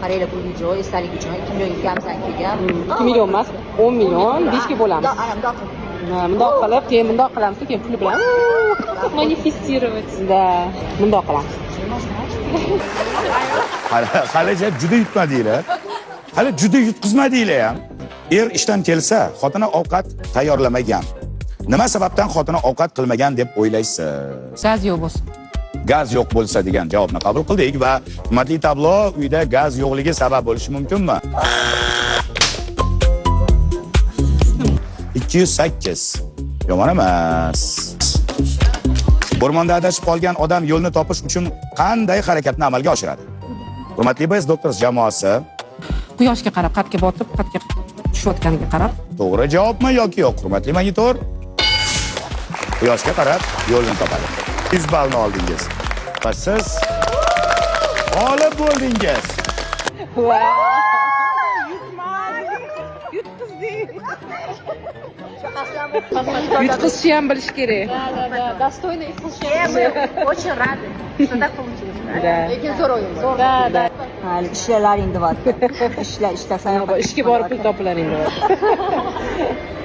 Qaranglar, bu video esdalik uchun 2 millionga kamsan kelgan. 2 million emas, 10 million, 5 ga bo'lamiz. Ana bundoq qilib. Ha, bundoq qilib, keyin bundoq qilamiz, keyin pul bilan. Манифестировать. Да, bundoq qilamiz. Hali halicha juda yutmadinglar. Hali juda yutqizmadinglar ham. Er ishdan kelsa, xotini ovqat tayyorlamagan. Nima sababdan xotini ovqat qilmagan deb o'ylaysiz? Gaz yo'q bo'lsin. Gaz yo'q bo'lsa degan javobni qabul qildik va, hurmatli tablo, uyda gaz yo'qligi sabab bo'lishi mumkinmi? 208. Yomon emas. O'rmonda adashib qolgan odam yo'lni topish uchun qanday harakatni amalga oshiradi? Hurmatli Best Doctors jamoasi, Quyoshga qarab, qatga botib, qatga tushayotganiga qarab. To'g'ri javobmi yoki yo'q? Hurmatli monitor. Quyoshga qarab yo'lni topadi. 100 ballni oldingiz. Va siz g'olib bo'ldingiz. Yutqizishni ham bilish kerak. Да, достойно их Мы очень рады, что так получилось. Да. Lekin zo'r o'yin bo'ldi. Да, да. Hali ishlaring deyapti. Ishla, ishlasang. Ishga borib pul topilaring deyapti.